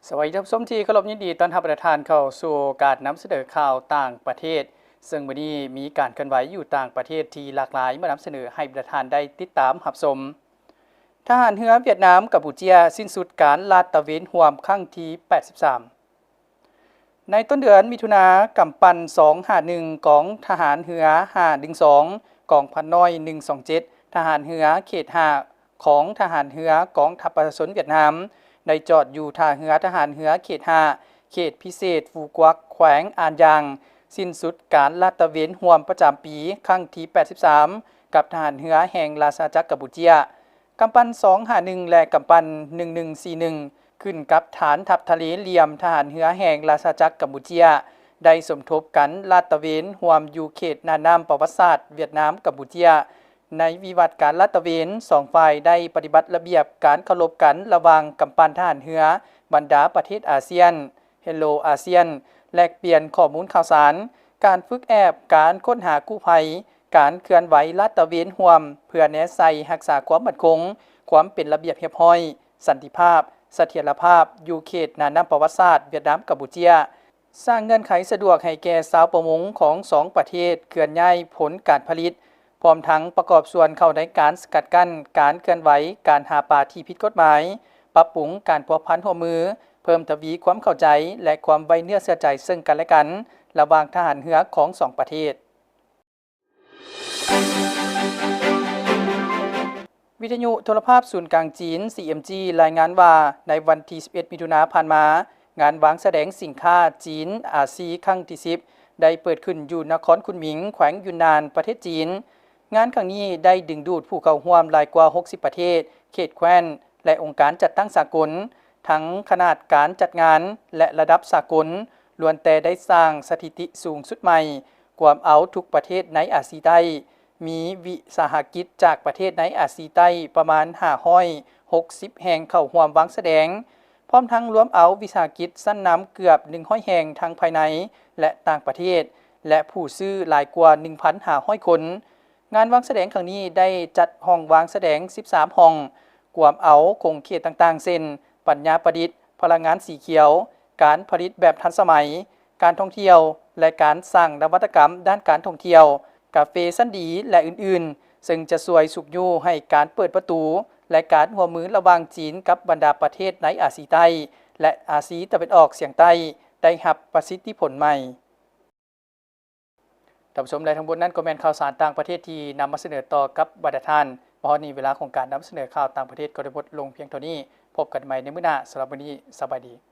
ສະບາຍດີທ່ານຜູ້ຊົມທີ່ເຄົາລົບ, ຍິນດີຕ້ອນຮັບບັນດາທ່ານເຂົ້າສູ່ການນຳສະເໜີຂ່າວຕ່າງປະເທດ, ເຊິ່ງມື້ນີ້ມີການເຄື່ອນໄຫວຢູ່ຕ່າງປະເທດທີ່ຫຼາກຫຼາຍ ມານຳສະເໜີໃຫ້ບັນດາທ່ານໄດ້ຕິດຕາມຮັບຊົມ. ທະຫານເຮືອຫວຽດນາມ-ກຳປູເຈຍສິ້ນສຸດການລາດຕະເວນຮ່ວມຄັ້ງທີແປດສິບສາມ. ໃນຕົ້ນເດືອນມິຖຸນາ, ກຳປັ່ນສອງຫ້າໜຶ່ງ ກອງທະຫານເຮືອຫ້າໜຶ່ງສອງ ກອງພັນນ້ອຍໜຶ່ງສອງເຈັດ ທະຫານເຮືອເຂດຫ້າ ຂອງທະຫານເຮືອກອງທັບປະຊາຊົນຫວຽດນາມ ໄດ້ຈອດຢູ່ທ່າເຮືອທະຫານເຮືອເຂດຫ້າ ເຂດພິເສດຟູກວັກ ແຂວງອານຢາງ, ສິ້ນສຸດການລາດຕະເວນຮ່ວມປະຈຳປີຄັ້ງທີແປດສິບສາມ ກັບທະຫານເຮືອແຫ່ງລາຊະອານາຈັກກຳປູເຈຍ. ກຳປັ່ນສອງຫ້າໜຶ່ງ ແລະ ກຳປັ່ນໜຶ່ງໜຶ່ງສີ່ໜຶ່ງ ຂຶ້ນກັບຖານທັບທະເລຫຼ່ຽມທະຫານເຮືອແຫ່ງລາຊະອານາຈັກກຳປູເຈຍ ໄດ້ສົມທົບກັນລາດຕະເວນຮ່ວມຢູ່ເຂດໜ້ານ້ຳປະຫວັດສາດຫວຽດນາມ-ກຳປູເຈຍ. ໃນວິວັດການລາດຕະເວນ, ສອງຝ່າຍໄດ້ປະຕິບັດລະບຽບການເຄົາລົບກັນລະຫວ່າງກຳປັ່ນທະຫານເຮືອບັນດາປະເທດອາຊຽນ, Hello ASEAN, ແລກປ່ຽນຂໍ້ມູນຂ່າວສານ, ການຝຶກແອບ, ການຄົ້ນຫາກູ້ໄພ, ການເຄື່ອນໄຫວລາດຕະເວນຮ່ວມ ເພື່ອແນໃສ່ຮັກສາຄວາມໝັ້ນຄົງ, ຄວາມເປັນລະບຽບຮຽບຮ້ອຍ, ສັນຕິພາບ, ສະຖຽນລະພາບ ຢູ່ເຂດໜ້ານ້ຳປະຫວັດສາດຫວຽດນາມ-ກຳປູເຈຍ, ສ້າງເງື່ອນໄຂສະດວກໃຫ້ແກ່ຊາວປະມົງຂອງສອງປະເທດເຄື່ອນຍ້າຍຜົນການຜະລິດ, ພ້ອມທັງປະກອບສ່ວນເຂົ້າໃນການສະກັດກັ້ນການເຄື່ອນໄຫວການຫາປາທີ່ຜິດກົດໝາຍ, ປັບປຸງການພົວພັນຮ່ວມມື, ເພີ່ມທະວີຄວາມເຂົ້າໃຈ ແລະ ຄວາມໄວ້ເນື້ອເຊື່ອໃຈເຊິ່ງກັນແລະກັນ ລະຫວ່າງທະຫານເຮືອຂອງສອງປະເທດ. ວິທະຍຸໂທລະພາບສູນກາງຈີນ CMG ລາຍງານວ່າ ໃນວັນທີສິບເອັດ ມິຖຸນາຜ່ານມາ, ງານວາງສະແດງສິນຄ້າຈີນ RCE ຄັ້ງທີສິບ ໄດ້ເປີດຂຶ້ນຢູ່ນະຄອນຄຸນໝິງ ແຂວງຢຸນນານ ປະເທດຈີນ. ງານຄັ້ງນີ້ໄດ້ດຶງດູດຜູ້ເຂົ້າຮ່ວມຫຼາຍກວ່າຫົກສິບປະເທດ, ເຂດແຄວ້ນ ແລະ ອົງການຈັດຕັ້ງສາກົນ, ທັງຂະໜາດການຈັດງານ ແລະ ລະດັບສາກົນ ລ້ວນແຕ່ໄດ້ສ້າງສະຖິຕິສູງສຸດໃໝ່, ກວມເອົາທຸກປະເທດໃນອາຊີໃຕ້, ມີວິສາຫະກິດຈາກປະເທດໃນອາຊີໃຕ້ປະມານຫ້າຮ້ອຍຫົກສິບແຫ່ງເຂົ້າຮ່ວມວາງສະແດງ, ພ້ອມທັງລວມເອົາວິສາຫະກິດຊັ້ນນຳເກືອບໜຶ່ງຮ້ອຍແຫ່ງທັງພາຍໃນ ແລະ ຕ່າງປະເທດ ແລະ ຜູ້ຊື້ຫຼາຍກວ່າໜຶ່ງພັນຫ້າຮ້ອຍຄົນ. ງານວາງສະແດງຄັ້ງນີ້ໄດ້ຈັດຫ້ອງວາງສະແດງສິບສາມຫ້ອງ, ກວມເອົາຂົງເຂດຕ່າງໆ ເຊັ່ນ ປັນຍາປະດິດ, ພະລັງງານສີຂຽວ, ການຜະລິດແບບທັນສະໄໝ, ການທ່ອງທ່ຽວ ແລະ ການສ້າງນະວັດຕະກຳດ້ານການທ່ອງທ່ຽວ, ກາເຟຊັ້ນດີ ແລະ ອື່ນໆ, ເຊິ່ງຈະຊ່ວຍຊຸກຍູ້ໃຫ້ການເປີດປະຕູ ແລະ ການຮ່ວມມືລະຫວ່າງຈີນກັບບັນດາປະເທດໃນອາຊີໃຕ້ ແລະ ອາຊີຕາເວັນອອກສຽງໃຕ້ ໄດ້ຮັບປະສິດທິຜົນໃໝ່. ທ່ານຜູ້ຊົມ ແລະ ທັງໝົດນັ້ນກໍແມ່ນຂ່າວສານຕ່າງປະເທດທີ່ນຳມາສະເໜີຕໍ່ກັບບັນດາທ່ານ. ມາຮອດນີ້ເວລາຂອງການນຳສະເໜີຂ່າວຕ່າງປະເທດກໍໄດ້ໝົດລົງພຽງເທົ່ານີ້. ພົບກັນໃໝ່ໃນມື້ໜ້າ. ສຳລັບມື້ນີ້ ສະບາຍດີ.